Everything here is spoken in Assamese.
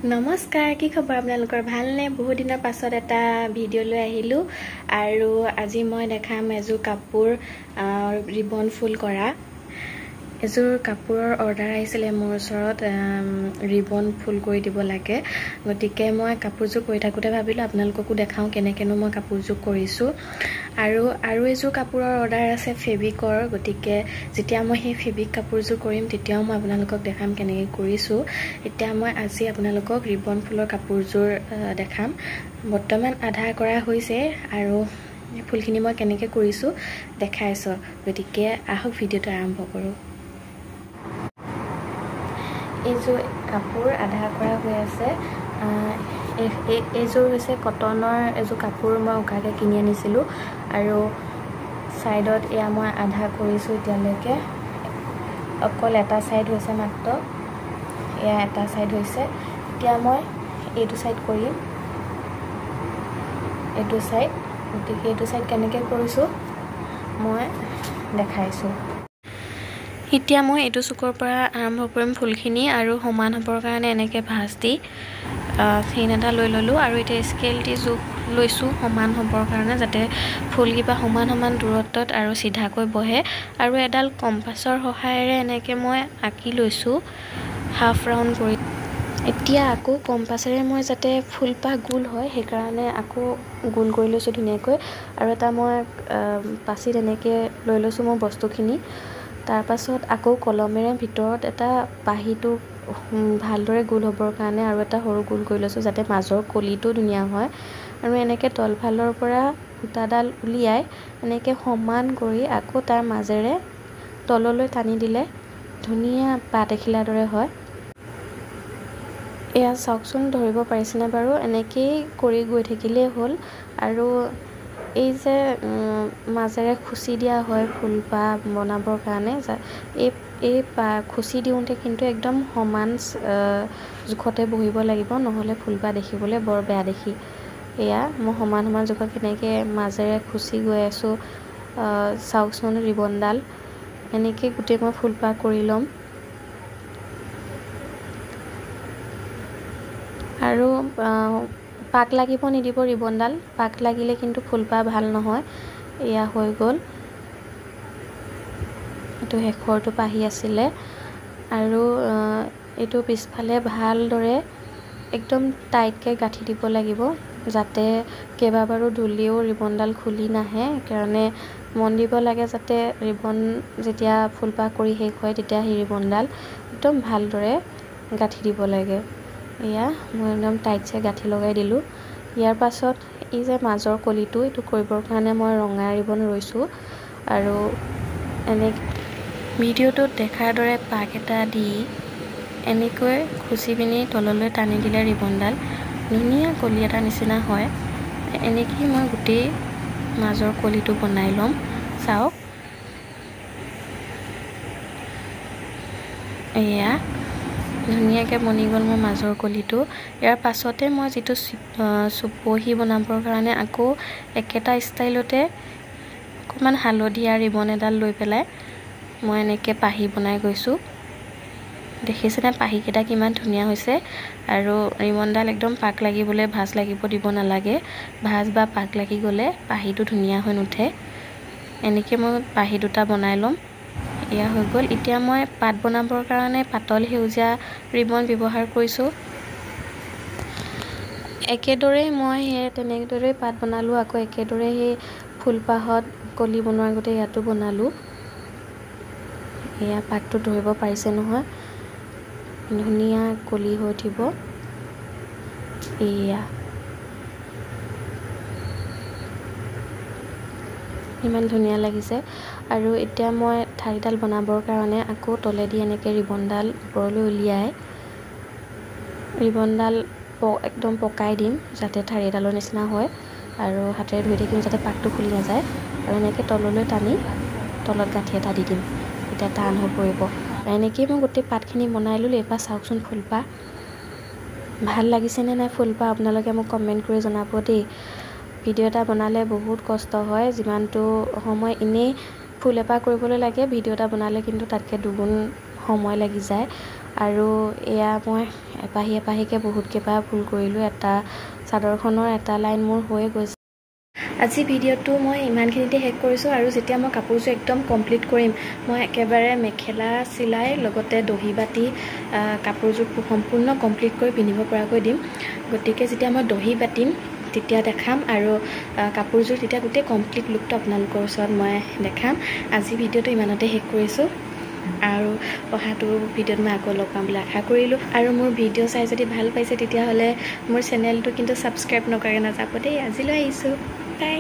নমস্কাৰ, কি খবৰ আপোনালোকৰ? ভালনে? বহুত দিনৰ পাছত এটা ভিডিঅ' লৈ আহিলোঁ আৰু আজি মই দেখাম এযোৰ কাপোৰ ৰিবন ফুল কৰা। এযোৰ কাপোৰৰ অৰ্ডাৰ আহিছিলে মোৰ ওচৰত, ৰিবন ফুল কৰি দিব লাগে। গতিকে মই কাপোৰযোৰ কৰি থাকোঁতে ভাবিলোঁ আপোনালোককো দেখাওঁ কেনেকৈনো মই কাপোৰযোৰ কৰিছোঁ। আৰু আৰু এযোৰ কাপোৰৰ অৰ্ডাৰ আছে ফেব্ৰিকৰ, গতিকে যেতিয়া মই সেই ফেব্ৰিক কাপোৰযোৰ কৰিম তেতিয়াও মই আপোনালোকক দেখাম কেনেকৈ কৰিছোঁ। এতিয়া মই আজি আপোনালোকক ৰিবন ফুলৰ কাপোৰযোৰ দেখাম। বৰ্তমান আধা কৰা হৈছে আৰু ফুলখিনি মই কেনেকৈ কৰিছোঁ দেখাইছোঁ। গতিকে আহক ভিডিঅ'টো আৰম্ভ কৰোঁ। এইযোৰ কাপোৰ আধা কৰা হৈ আছে। এইযোৰ হৈছে কটনৰ এযোৰ কাপোৰ, মই উকাকৈ কিনি আনিছিলোঁ আৰু ছাইডত এয়া মই আধা কৰিছোঁ। এতিয়ালৈকে অকল এটা ছাইড হৈছে মাত্ৰ, এয়া এটা ছাইড হৈছে। এতিয়া মই এইটো ছাইড কৰিম, এইটো ছাইড। গতিকে এইটো ছাইড কেনেকৈ কৰিছোঁ মই দেখাইছোঁ। এতিয়া মই এইটো চুকৰ পৰা আৰম্ভ কৰিম ফুলখিনি আৰু সমান হ'বৰ কাৰণে এনেকৈ ভাঁজ দি চেইন এটা লৈ ল'লোঁ আৰু এতিয়া স্কেল দি জোখ লৈছোঁ সমান হ'বৰ কাৰণে, যাতে ফুলকেইটা সমান সমান দূৰত্বত আৰু চিধাকৈ বহে। আৰু এডাল কম্পাছৰ সহায়েৰে এনেকৈ মই আঁকি লৈছোঁ হাফ ৰাউণ্ড কৰি। এতিয়া আকৌ কম্পাছেৰে মই যাতে ফুলপাহ গোল হয় সেইকাৰণে আকৌ গোল কৰি লৈছোঁ ধুনীয়াকৈ। আৰু এটা মই পাচিত এনেকৈ লৈ লৈছোঁ মোৰ বস্তুখিনি। তাৰপাছত আকৌ কলমেৰে ভিতৰত এটা পাহিটো ভালদৰে গোল হ'বৰ কাৰণে আৰু এটা সৰু গোল কৰি লৈছোঁ, যাতে মাজৰ কলিটো ধুনীয়া হয়। আৰু এনেকৈ তলফালৰ পৰা সূতাডাল উলিয়াই এনেকৈ সমান কৰি আকৌ তাৰ মাজেৰে তললৈ টানি দিলে ধুনীয়া পাত এখিলাৰ দৰে হয়। এয়া চাওকচোন, ধৰিব পাৰিছেনে বাৰু? এনেকেই কৰি গৈ থাকিলেই হ'ল। আৰু এই যে মাজেৰে খুচি দিয়া হয় ফুলপাহ বনাবৰ কাৰণে, এই খুচি দিওঁতে কিন্তু একদম সমান জোখতে বহিব লাগিব, নহ'লে ফুলপাহ দেখিবলৈ বৰ বেয়া দেখি। এয়া মই সমান সমান জোখত কেনেকৈ মাজেৰে খুচি গৈ আছোঁ চাওকচোন ৰিবনডাল। এনেকৈ গোটেই মই ফুলপাহ কৰি ল'ম। আৰু পাক লাগিব নিদিব ৰিবনডাল, পাক লাগিলে কিন্তু ফুলপাহ ভাল নহয়। এয়া হৈ গ'ল, এইটো শেষৰটো পাহি আছিলে। আৰু এইটো পিছফালে ভালদৰে একদম টাইটকৈ গাঁঠি দিব লাগিব, যাতে কেইবাবাৰো ধুলেও ৰিবনডাল খুলি নাহে। সেইকাৰণে মন দিব লাগে যাতে ৰিবন যেতিয়া ফুলপাহ কৰি শেষ হয় তেতিয়া সেই ৰিবনডাল একদম ভালদৰে গাঁঠি দিব লাগে। এয়া মই একদম টাইটছে গাঁঠি লগাই দিলোঁ। ইয়াৰ পাছত এই যে মাজৰ কলিটো, এইটো কৰিবৰ কাৰণে মই ৰঙা ৰিবন ৰৈছোঁ। আৰু এনে ভিডিঅ'টোত দেখাৰ দৰে পাক এটা দি এনেকৈ খুচি পিনি তললৈ টানি দিলে ৰিবনডাল ধুনীয়া কলি এটা নিচিনা হয়। এনেকেই মই গোটেই মাজৰ কলিটো বনাই ল'ম। চাওক, এয়া ধুনীয়াকৈ বনি গ'ল মোৰ মাজৰ কলিটো। ইয়াৰ পাছতে মই যিটো চুপহি বনাবৰ কাৰণে আকৌ একেটা ষ্টাইলতে অকণমান হালধীয়া ৰিবন এডাল লৈ পেলাই মই এনেকৈ পাহি বনাই গৈছোঁ। দেখিছেনে পাহিকেইটা কিমান ধুনীয়া হৈছে। আৰু ৰিবনডাল একদম পাক লাগিবলৈ ভাঁজ লাগিব দিব নালাগে, ভাঁজ বা পাক লাগি গ'লে পাহিটো ধুনীয়া হৈ নুঠে। এনেকৈ মই পাহি দুটা বনাই ল'ম। এয়া হৈ গ'ল। এতিয়া মই পাত বনাবৰ কাৰণে পাতল সেউজীয়া ৰিবন ব্যৱহাৰ কৰিছোঁ। একেদৰেই মই সেই তেনেদৰেই পাত বনালোঁ। আকৌ একেদৰে সেই ফুলপাহত কলি বনোৱাৰ আগতে ইয়াতো বনালোঁ। এয়া পাতটো ধৰিব পাৰিছে নহয়, ধুনীয়া কলি হৈ উঠিব। এয়া ইমান ধুনীয়া লাগিছে। আৰু এতিয়া মই ঠাৰিডাল বনাবৰ কাৰণে আকৌ তলেদি এনেকৈ ৰিবনডাল ওপৰলৈ উলিয়াই ৰিবনডাল একদম পকাই দিম, যাতে ঠাৰিডালৰ নিচিনা হয়। আৰু হাতেৰে ধৰি থাকিম যাতে পাকটো খুলি নাযায়। আৰু এনেকৈ তললৈ টানি তলত গাঁঠি এটা দি দিম, তেতিয়া টান হৈ পৰিব। এনেকেই মই গোটেই পাতখিনি বনাই ল'লোঁ। এইবাৰ চাওকচোন ফুলপাহ ভাল লাগিছেনে নাই ফুলপাহ, আপোনালোকে মোক কমেণ্ট কৰি জনাব দেই। ভিডিঅ' এটা বনালে বহুত কষ্ট হয়, যিমানটো সময় এনেই ফুল এপাহ কৰিবলৈ লাগে, ভিডিঅ' এটা বনালে কিন্তু তাতকৈ দুগুণ সময় লাগি যায়। আৰু এয়া মই এপাহি এপাহিকৈ বহুত কেইপাহ ফুল কৰিলোঁ। এটা চাদৰখনৰ এটা লাইন মোৰ হৈয়ে গৈছে। আজি ভিডিঅ'টো মই ইমানখিনিতে শেষ কৰিছোঁ। আৰু যেতিয়া মই কাপোৰযোৰ একদম কমপ্লিট কৰিম, মই একেবাৰে মেখেলা চিলাই লগতে দহি বাতি কাপোৰযোৰ সম্পূৰ্ণ কমপ্লিট কৰি পিন্ধিব পৰাকৈ দিম। গতিকে যেতিয়া মই দহি বাতিম তেতিয়া দেখাম, আৰু কাপোৰযোৰ তেতিয়া গোটেই কমপ্লিট লুকটো আপোনালোকৰ ওচৰত মই দেখাম। আজি ভিডিঅ'টো ইমানতে শেষ কৰিছোঁ, আৰু অহাটো ভিডিঅ'ত মই আকৌ লগ পাম বুলি আশা কৰিলোঁ। আৰু মোৰ ভিডিঅ' চাই যদি ভাল পাইছে, তেতিয়াহ'লে মোৰ চেনেলটো কিন্তু ছাবস্ক্ৰাইব নকৰাকৈ নাযাব দেই। আজিলৈ আহিছোঁ, বাই।